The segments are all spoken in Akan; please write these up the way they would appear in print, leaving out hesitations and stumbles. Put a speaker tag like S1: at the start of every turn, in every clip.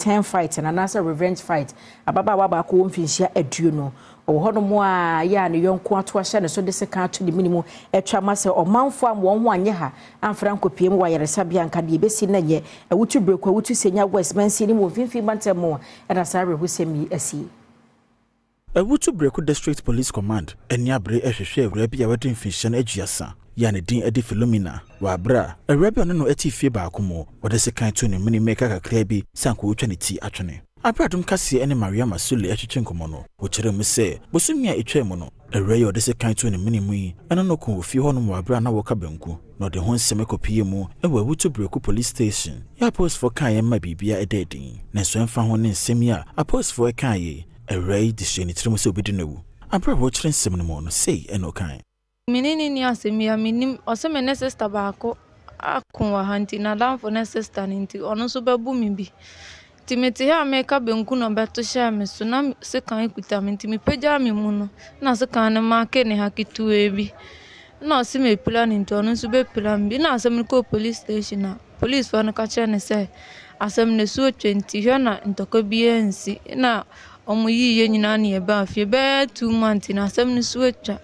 S1: Return fight no anaasɛ revenge fight. Ababaawa baako wɔ mfinhyia 20. Ɔwɔ hɔnom a yɛ a ne yɔnko ato ahyɛ ne so de sekan ato ne mene mu atwa ma sɛ ɔmanfoɔ amma wɔn ho anyɛ ha amfra ankɔpue mu wɔ ayaresabea anka deɛ ɛbɛsi no nyɛ awutu berɛku awutu Senya West mansin no mu wɔ mfimfini mantam mu na saa awerɛhosɛm yi asie.
S2: Awutu Breku District Police Command ani abere rehwehwɛ awuraa bi a wadi mfinhyia 30 yi a ne din de Philomena wɔ abere a awuraa bi a ɔne no te fie baako mu wɔde sekan too ne mene mmirika kakraa bi sɛ anka ɔretwa ne ti atwene. Abere a Adom Kaseɛ ne Mariama Sule retwetwe nkɔmmɔ no, wɔkyerɛɛ mu sɛ bosome a etwaa mu no, awuraa yi a ɔde sekan too ne mene mu yi ne no koo wɔ fie hɔnom wɔ abere a na wɔreka banku na ɔde ho nsɛm kɔpuee mu wɔ Awutu Breku Police Station yi a apolisifoɔ kaeɛ ma biribiara ɛda adi. Nanso ɛmfa ho ne nsɛm yi a apolisifoɔ kaeɛ yi, Awuraa yi de hyɛɛ ne tirim sɛ obedi no awu. Bere a wɔrekyerɛ nsɛm no mu no, sei na ɔkae.
S3: Me ne no nni asɛm biara, mennim. Ɔse me ne sister baako ako wɔ ha nti, n'adamfo ne sister no nti, ɔno nso bɛbo me bi. Nti mete ha a mereka banku na ɔbɛto hyɛɛ me so, na sekan kuta me nti mepagyaa me mu no, na sekan no make ne ha ketewaa bi. Nna ɔse mepira no nti ɔno nso bɛpira me bi. Nna asɛm no kɔɔ police station a policefoɔ no ka kyerɛɛ no sɛ asɛm no ɛso atwa nti hwɛ na ntɔkwa biara nsi. Nna wɔn yii yɛn nyinaa na yɛbaa fie. Bɛyɛ 2 months no asɛm no so atwa.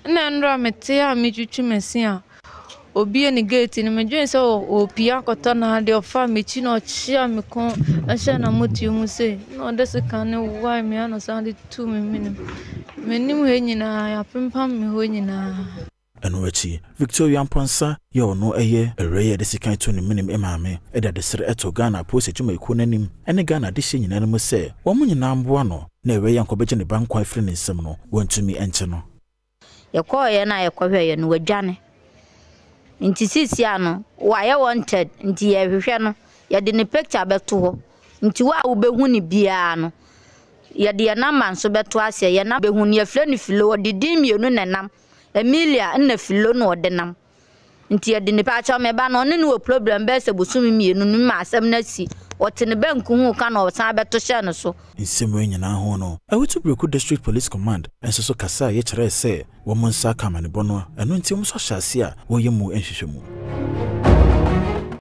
S3: Nna nnora mete a metwitwi me se a obue ne gate no, medwene sɛ ɔrepue akɔtɔ n'adeɛ, ɔfaa m'akyi na ɔkyea me kɔn hyɛɛ n'amɔtoa mu sei. Na ɔde sekan no wae me a na ɔsan de too me menem. M'anim ha nyinaa, yɛapempam me hɔ nyinaa.
S2: Ɛno akyi, Victoria Mpɔnsa yɛ ɔno ɛyɛ awuraa yi a yɛde sekan too ne menem maame de adesrɛ ɛto Ghana apolisi adwumayɛkuo no anim ne Ghana adehyeɛ nyinaa no mu sɛ wɔn nyinaa mmoa no na awuraa yi ankɔbɛgye ne ba nkwa afiri ne nsam no, wɔntumi nkyɛ no.
S4: Yɛkɔeɛ no a yɛkɔhwɛeɛ no, wadwane. Nti seesei a no, wayɛ wanted nti yɛrehwehwɛ no. Yɛde ne picture bɛto hɔ. Nti wo a wobɛhu no biara no, yɛde yɛn number nso bɛto aseɛ. Yɛn number bɛhu no, yɛfrɛ no Philo. Ɔde din mmienu na ɛnam. Emilia ɛna Philo na ɔde nam. Nti yɛde ne paakyɛw me ba no, ɔne no wɔ problem bɛyɛ sɛ bosome mmienu no ma asɛm no asi. Ɔte ne banku ho ka na ɔsan bɛto hyɛɛ no so.
S2: Nsɛm wei nyinaa ho no, Awutu Breku District Police Command nso so kasaeɛ kyerɛɛ sɛ wɔn nsa aka amanebɔ no, ɛno nti wɔn nso ahyɛ aseɛ a wɔreyɛ mu nhwehwɛmu.